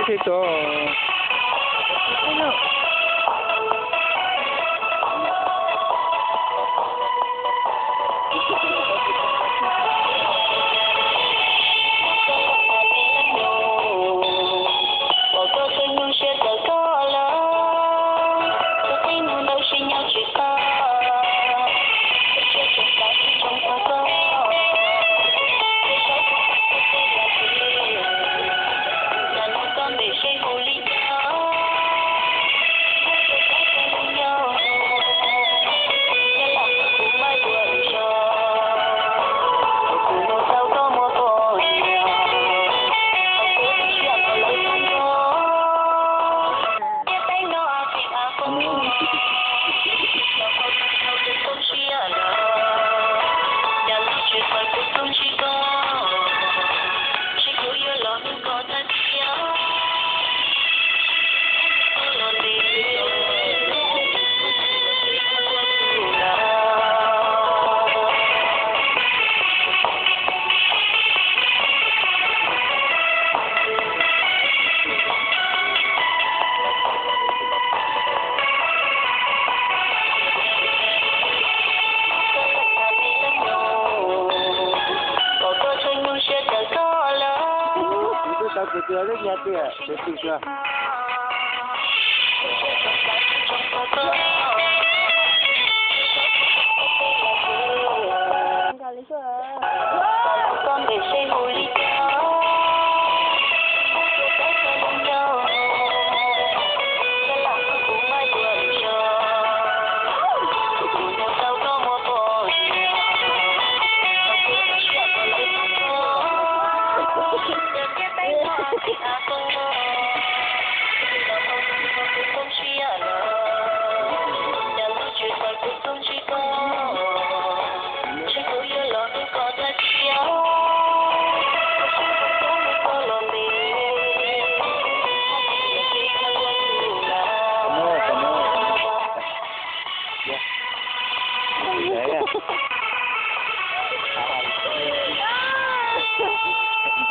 Tib tso.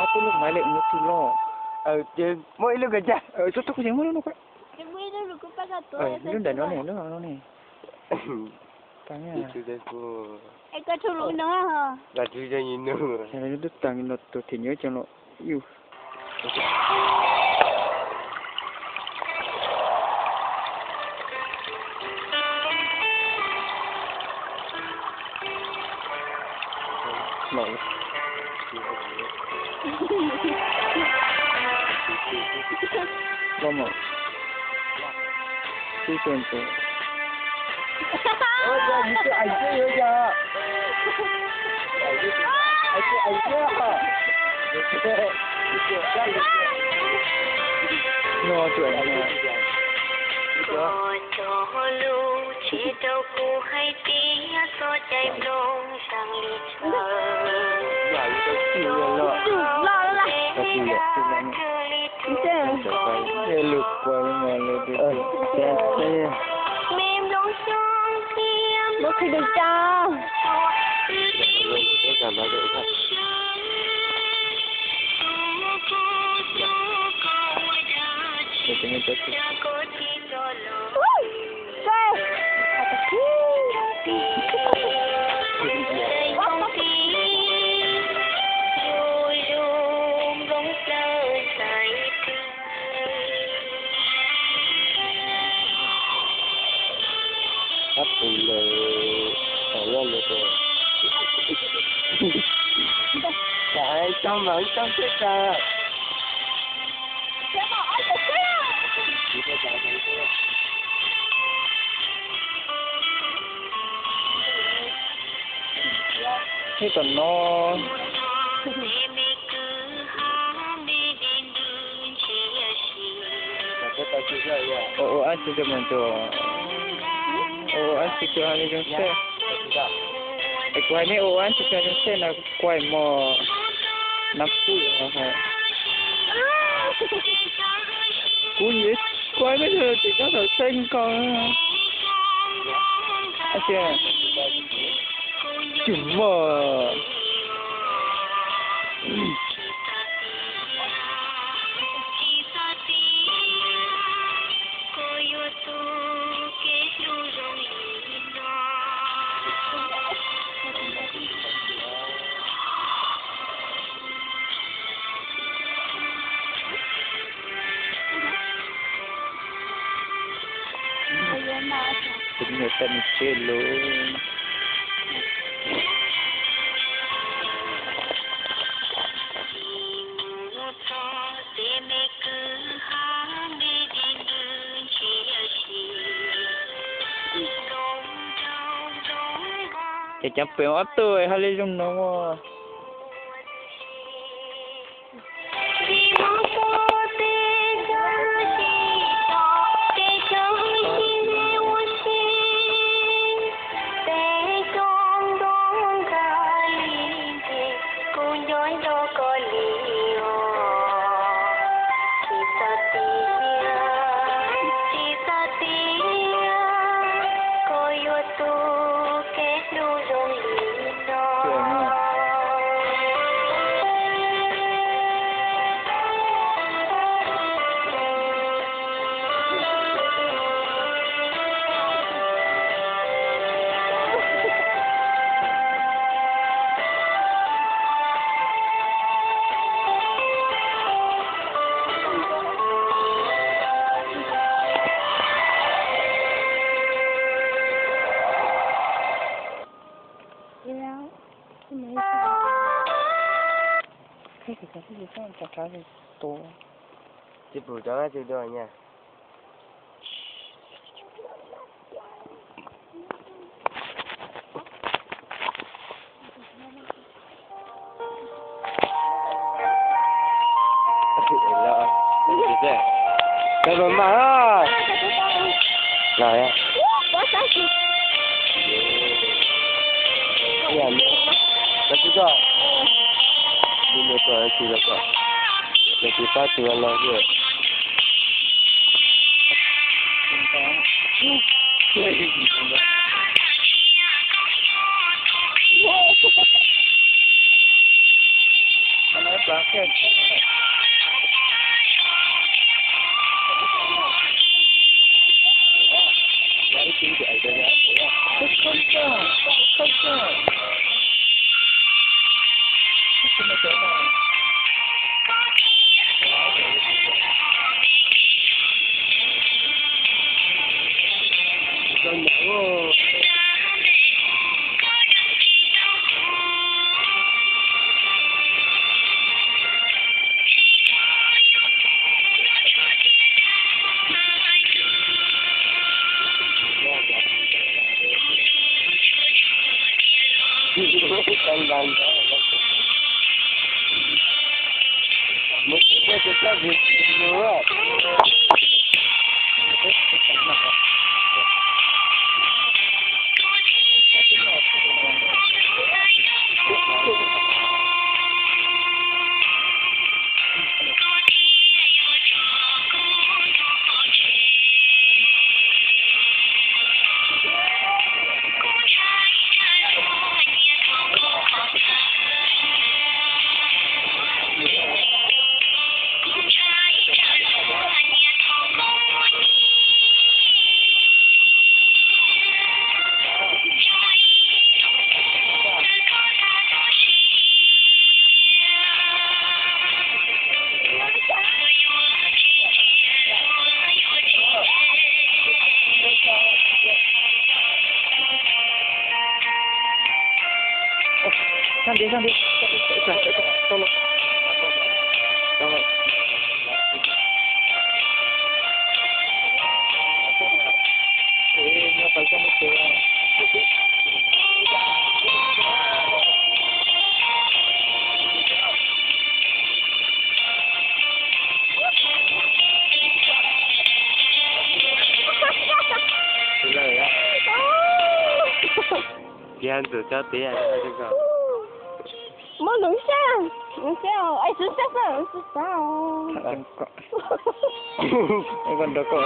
Ob tug lub maiv lem ua tug loj. Ces muaj ib lub kawg cas. Tub tub kuv ces muaj lub no. Lub nram no ne, lub no ne. Lub tug tag no tus thim nyob cov no yus. Los mas. Tib tug ntawd. No tsuam no. Lub kua no lub. Lub qhib dua tsa. Ab pus lawm, tom loj lawm. Tam ib tog mas ib tog xwb tas. Nyob tom no. Ua ua ab tsi rau mas tus, ua ua ab tsi rau zoo xwb. Es kuv hais nej ua ua ab tsi rau zoo xwb no, kuv kuaim mos nab puj os. Kuv nyiam kuaim nej tsis nyob tom xeeb nkaus. Ab tsi, cwm mos. Niam tais mus tsev lawm. Ces cov pem ob tug hais li zoo no. Tsis pum rov qab tsis dua nyaj. Tao los mas los. Tsis pab tus los. Sab ntiag, sab ntiag. Tiag ntxim tso tiag. Muab nug seb, nug seb, es tsis seb xwb, tsis xav. Ua nrog koj.